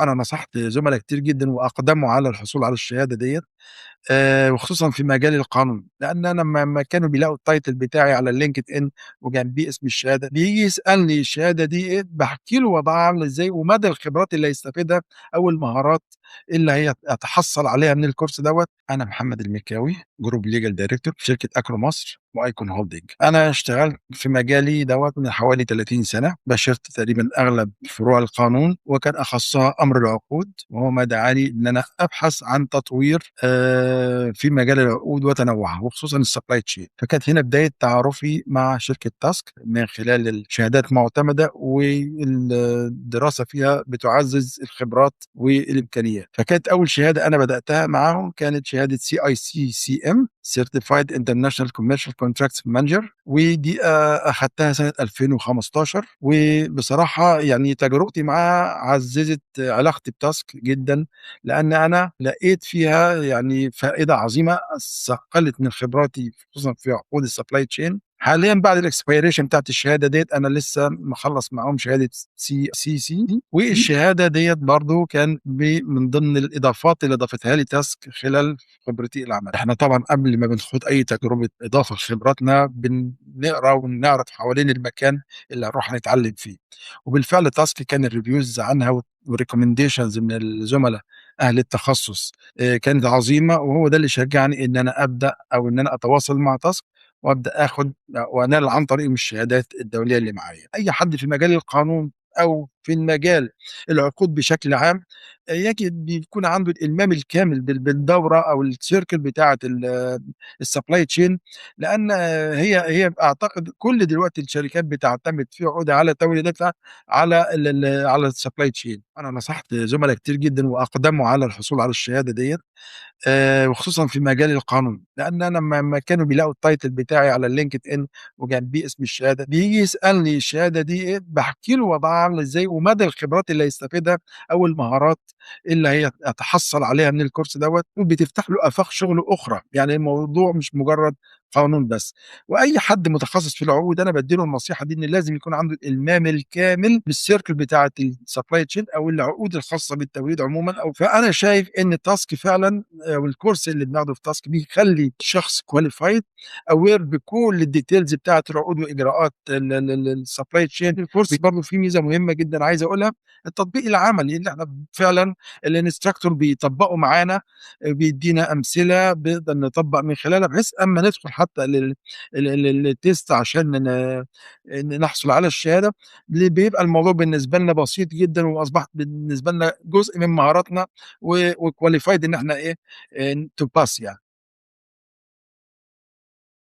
أنا نصحت زملا كتير جدًا وأقدموا على الحصول على الشهادة ديّة، وخصوصًا في مجال القانون، لأن أنا أمّا كانوا بيلاقوا الtitle بتاعي على الLinkedIn وجنبيه اسم الشهادة، بييجي يسألني الشهادة دي إيه، باحكي له وضعها عامل إزاي ومدى الخبرات اللي هيستفيدها أو المهارات اللي هي هيتحصل عليها من الcourse دوّة. أنا محمد المكاوي، Group Legal Director في شركة أكرو مصر وأيكون هولدنج. أنا اشتغلت في مجالي دوّة من حوالي 30 سنة، باشرت تقريبًا أغلب فروع القانون وكان أخصها أمر العقود، وهو ما دعاني إن أنا أبحث عن تطوير في مجال العقود وتنوعها وخصوصًا الsupply chain. فكانت هنا بداية تعارفي مع شركة تاسك من خلال الشهادات معتمدة والدراسة فيها بتعزز الخبرات والإمكانيات. فكانت أول شهادة أنا بدأتها معاهم كانت شهادة CICCM، Certified International Commercial Contracts Manager، ودي أخدتها سنة 2015. وبصراحة يعني تجربتي معاها عززت علاقتي بتاسك جدًا، لأن أنا لقيت فيها يعني فائدة عظيمة صقلت من خبراتي خصوصًا في عقود الsupply chain. حاليًا بعد الexpiration بتاعة الشهادة ديّة أنا لسه مخلّص معاهم شهادة CCC، والشهادة ديّة برضه كان من ضمن الإضافات اللي ضافتها لي تاسك خلال خبرتي العملية. إحنا طبعًا قبل ما بنخوض أي تجربة إضافة لخبراتنا بنقرا ونعرف حوالين المكان اللي هنروح نتعلم فيه، وبالفعل تاسك كان الreviews عنها والrecommendations من الزملا أهل التخصص كانت عظيمة، وهو ده اللي شجعني إن أنا أبدأ أو إن أنا أتواصل مع تاسك وأبدأ آخُد وأنال عن طريقهم الشهادات الدولية اللي معايا. أي حد في مجال القانون أو في المجال العقود بشكل عام يجب يكون عنده الإلمام الكامل بالدورة أو الcircle بتاعة الsupply chain، لأن هي أعتقد كل دلوقتي الشركات بتعتمد في عقودها على توريداتها على ال ال على الsupply chain. أنا نصحت زملا كتير جدًا وأقدموا على الحصول على الشهادة ديّة، وخصوصًا في مجال القانون، لأن أنا أمّا كانوا بيلاقوا الtitle بتاعي على الLinkedIn وجنبيه اسم الشهادة، بييجي يسألني الشهادة دي إيه، باحكي له وضعها عامل إزاي ومدى الخبرات اللي هيستفيدها أو المهارات اللي هي هيتحصل عليها من الcourse دوّة، وبتفتح له آفاق شغل أخرى، يعني الموضوع مش مجرد قانون بس. وأي حد متخصص في العقود أنا بادّي له النصيحة دي إن لازم يكون عنده الإلمام الكامل بالcircle بتاعة الsupply chain أو العقود الخاصة بالتوريد عمومًا. أو فأنا شايف إن task فعلًا والcourse اللي بناخده في task بيخلّي الشخص qualified، aware بكل الdetails بتاعة العقود وإجراءات ال ال ال الsupply chain. الcourse برضه فيه ميزة مهمة جدًا عايز أقولها، التطبيق العملي اللي إحنا فعلًا الinstructor بيطبّقه معانا، بيدّينا أمثلة بنقدر نطبّق من خلالها، بحيث أمّا ندخل حتى لل ال ال للtest عشان ن ن نحصل على الشهادة، بيبقى الموضوع بالنسبة لنا بسيط جدًا وأصبح بالنسبة لنا جزء من مهاراتنا و qualified إن إحنا إيه، to pass يعني.